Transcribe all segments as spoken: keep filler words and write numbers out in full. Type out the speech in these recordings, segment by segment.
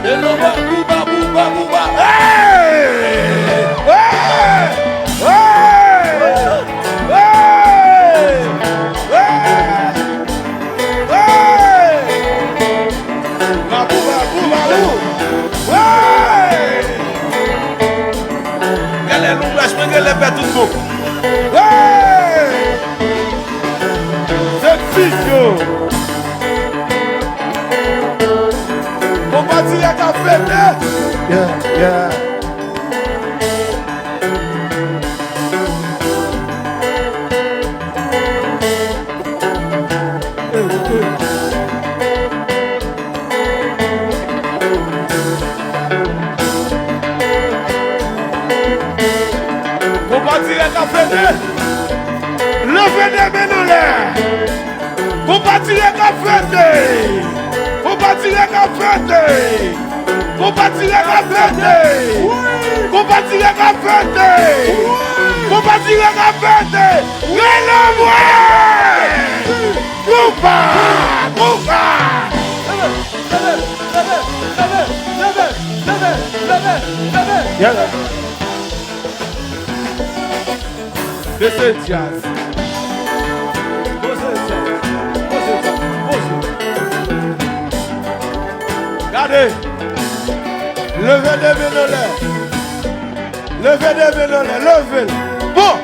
E non, ba, bouba, bouba, bouba. Hey! Hey! Hey! Hey! Hey! Ba, bouba, bouba, bou. Hey! Gade lonbraj mwen, gade lè fè tout bon. Hey! Se fi yo. Konpati a ka fete. Yeah, yeah. Konpati a ka fete. Leve de men anlè. Konpati a ka fete. Konpati a ka fete. Konpati a ka fete. Konpati a ka fete. Konpati a ka fete. Rele mwen. Koupa. Koupa. Yeah. Mete djaz. Poze djaz. Poze djaz. Poze. Gade. Leve de men anlè. Leve de men anlè. Leve l. Bon.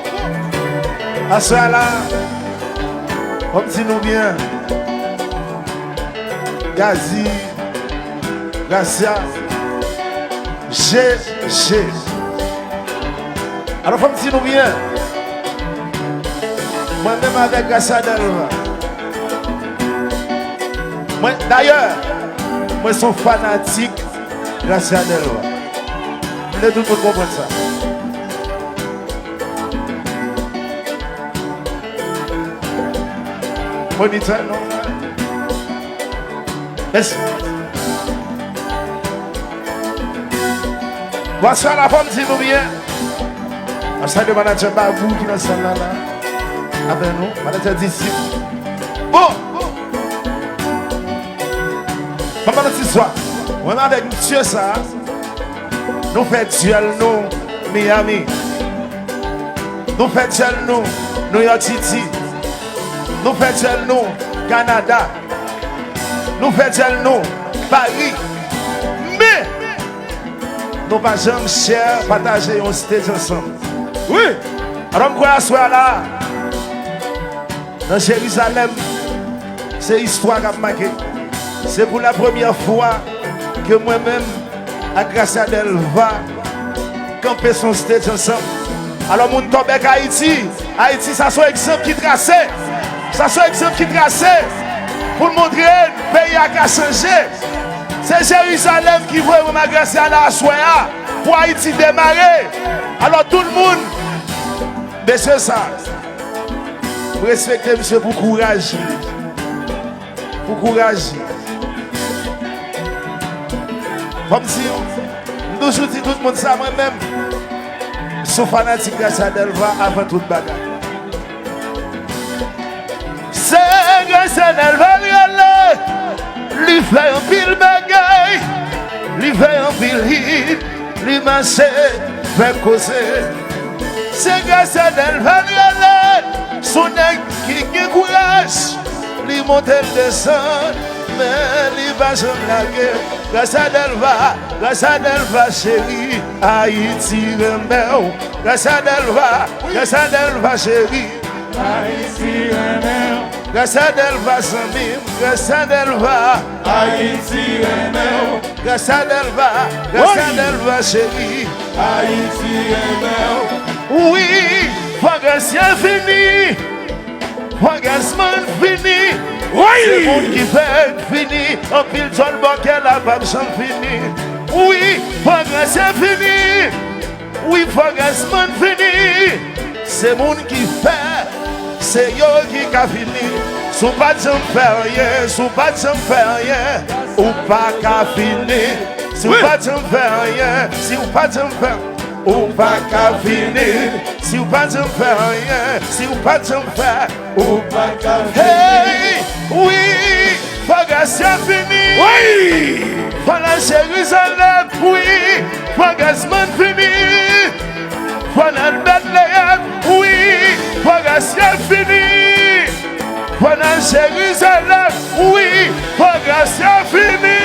Aswè a la, fò m di nou byen. Gazi, Gracia, G G. Alò, fò m di nou byen. Mwen menm avèk Gracia Delva. Mwen, dayè, mwen se yon fanatik Gracia Delva. M vle tout moun konprann sa. Mwen ni tèl non. Mèsi. Bonswa, la fòm di nou byen. Mwen salye manadjè Babou ki nan sal la, la. Avè nou, manadjè Disip. Bon! Mwen ban nou ti swa. Mwen avèk misye sa. Nou fè dyèl nou Miami. Nou fè dyèl nou New York City. Nou fè dyèl nou Kanada. Nou fè dyèl nou Paris. Men, nou pa janm share, pataje yon stage ansanm. Wi! Alò, m kwè aswè a la, nan Jerizalèm, se istwa k ap make. Se pou la premyè fwa ke mwen menm ak Gracia Delva kanpe sou yon stage ansanm. Alò, moun Tòbèk Ayiti, Ayiti, sa se yon egzanp ki trase. Sa se yon egzanp ki trase pou n montre n peyi a ka chanje. Se Jerizalèm ki voye mwen ak Gracia la aswè a pou Ayiti demare. Alò, tout moun, mesye sa, m respekte misye pou kouraj li. Pou kouraj li. Fò m di w, m toujou di tout moun sa, mwen menm, m se yon fanatik Gracia Delva avan tout bagay. Se Gracia Delva l rele, li fè anpil bagay, li fè anpil hit, li mache, fè koze. Se Gracia Delva l rele, se yon nèg ki gen kouraj, li monte l desann, men li pa janm lage. Gracia Delva, Gracia Delva cheri, Ayiti renmen w. Gracia Delva, Gracia Delva cheri. Ayiti renmen w. Gracia Delva zanmi m, Gracia Delva. Ayiti renmen w. Gracia Delva, Gracia Delva cheri. Ayiti renmen w. Wi, fò Gracia vini. Fò Gazzman fini. Wi. Se moun ki fè l fini. Anpil djòl bòkè la p ap janm fini. Wi, fò Gracia vini. Wi, fò Gazzman fini. Se moun ki fè, se yo ki ka fini. Si w pa t janm fè anyen, si w pa t janm fè anyen, ou pa ka fini. Si w pa t janm fè anyen, si w pa t janm fè, ou pa ka fini. Si w pa t janm fè anyen, si w pa t janm fè, ou pa ka fini. Hey, wi, fò Gracia fini. Wi. Fò la Jerizalèm, wi, fò Gazman fini. Fò n al Betleyèm, wi, fò Gracia fini. Fò n al Jerizalèm, wi, fò Gracia fini.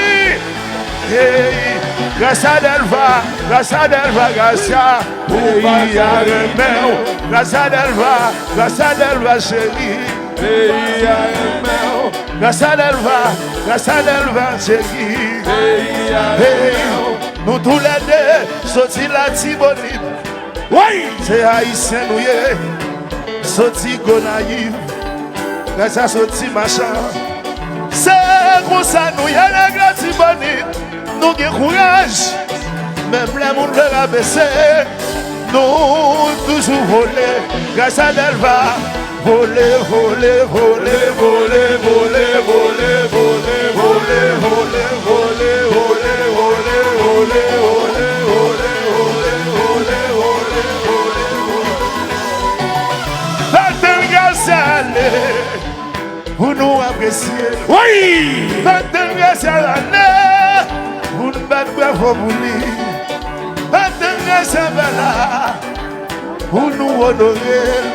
Hey, Gracia Delva, Gracia Delva, Gracia, peyi a renmen w. Gracia Delva, Gracia Delva, cheri. Peyi a renmen w. Gracia Delva, Gracia Delva, cheri. Peyi a renmen w. Nou toulède soti Latibonit. Wi! Se Ayisyen nou ye. Soti Gonayiv. Gracia soti Machan. Se konsa nou ye, nèg Latibonit. Nou gen kouraj. Menm lè moun vle rabese, nou toujou vole. Gracia Delva, vole, vole, vole. Pa tann Gracia ale. Pou nou apresye l. Wi! Pantan Gracia ale, pou n bat bravo pou li. Pantan Gracia pa la, pou nou onore l.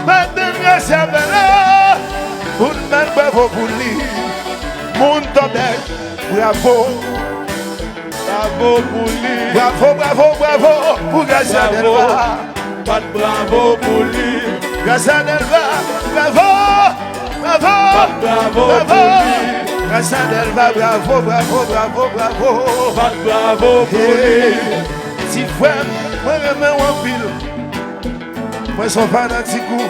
Pantan Gracia pa la, pou n bat bravo pou li. Moun Tòbèk, bravo. Bravo pou li. Bravo, bravo, bravo pou Gracia Delva. Bat bravo pou li. Gracia Delva, bravo, bravo, bat bravo pou li. Gracia Delva, bravo, bravo, bravo, bravo. Bat bravo pou li. Hey, ti frè m, mwen renmen w anpil. Mwen se yon fanatik ou.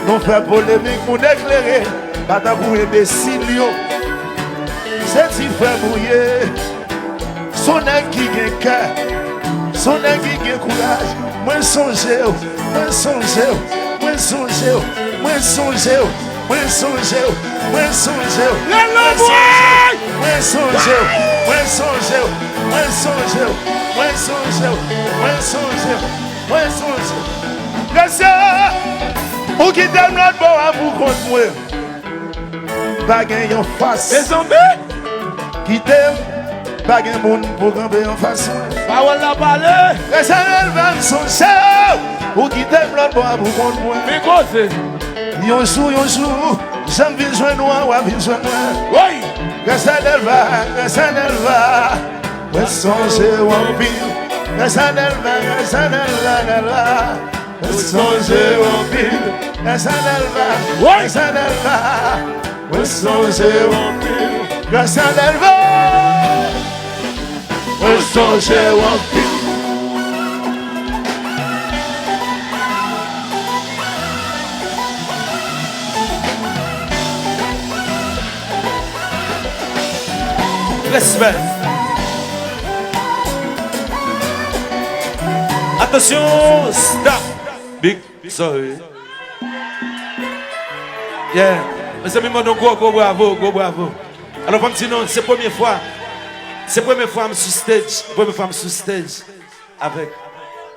Nou fè polemik, moun eklere, pa tankou enbesil yo. Se ti frè m ou ye. Se yon nèg ki gen kè. Se yon nèg ki gen kouraj. Mwen sonje w, mwen sonje w, mwen sonje w, mwen sonje w, mwen sonje w, mwen sonje w. Mwen sonje w, mwen sonje w, mwen sonje w, mwen sonje w, mwen sonje w, mwen sonje w, mwen sonje w. Gracia, ou kite m lòt bò a pou kont mwen. Pa gen yon fas. Mezanmi! Kite m, pa gen moun pou kanpe anfas mwen. Pawòl la pale! Gracia Delva, m sonje w, ou kite m lòt bò a pou kont mwen. Men koze! Yon jou, yon jou, jan m vin jwenn ou an, w a vin jwenn mwen. Woy! Gracia Delva, Gracia Delva, mwen sonje w anpil. Gracia Delva, Gracia Delva, Delva. Mwen sonje w anpil, Gracia Delva, Gracia Delva. Mwen sonje w anpil, Gracia Delva. Mwen sonje w anpil. Respè. Atansyon, stop. Big sorry. Yeah. Mezanmi, mande yon gwo, gwo bravo, gwo bravo. Alò, fò m di nou, se premye fwa. Se premye fwa m sou stage. Premye fwa m sou stage avèk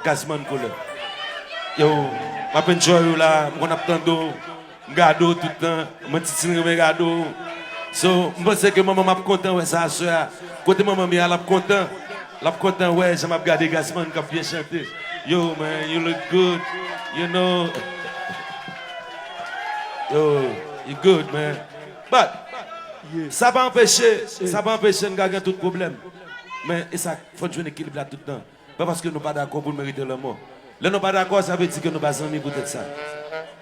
Gazman Couleur. Yo, m ap enjoy ou la, m konn ap tande w. M gade w tout tan, mwen Titine renmen gade w. So, m panse ke manman m ap kontan wè sa aswè a. Kote manman m ye a, l ap kontan. L ap kontan wè jan m ap gade Gazman k ap byen chante. Yo, man, you look good, you know. Yo, you good, man. But, sa pa anpeche, sa pa anpeche n ka gen tout pwoblèm. Men, e sa, fò n jwenn ekilib la tout tan. Pa paske nou pa dakò pou n merite lanmò. Lè nou pa dakò, sa vle di ke nou pa zanmi poutèt sa.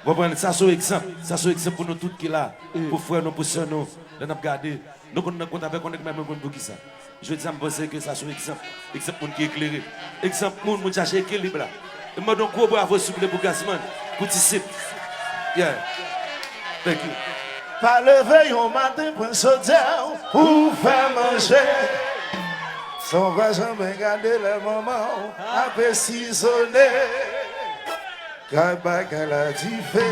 Ou konprann? Sa se yon egzanp. Sa se yon egzanp pou nou tout ki la. Pou frè nou, pou sè nou. Lè n ap gade, nou konn nan kont avèk yon nèg, men nou konn poukisa. Jodi a, m panse ke sa se yon egzanp. Egzanp moun ki eklere. Egzanp moun, moun chache ekilib la. E m mande yon gwo bravo, souple, pou Gazman, pou Disip. Yeah. Thank you. Pa leve yon maten, pran sodyè w pou fè manje. San w pa janmen gade lè manman w ap asizone. Kaba kala dife,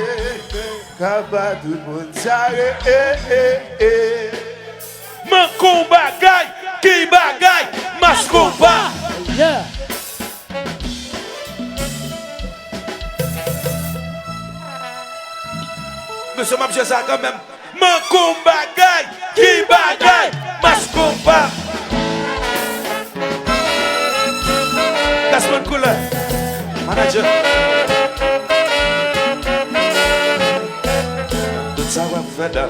kaba tout moun dyare, eh, eh, eh. Manke w bagay, ki bagay, mas konpa. Yeah. Mesye, m ap jwe sa kanmenm. Manke w bagay, ki bagay, mas konpa. Koulè. Manager. Tout sa w ap fè dan la.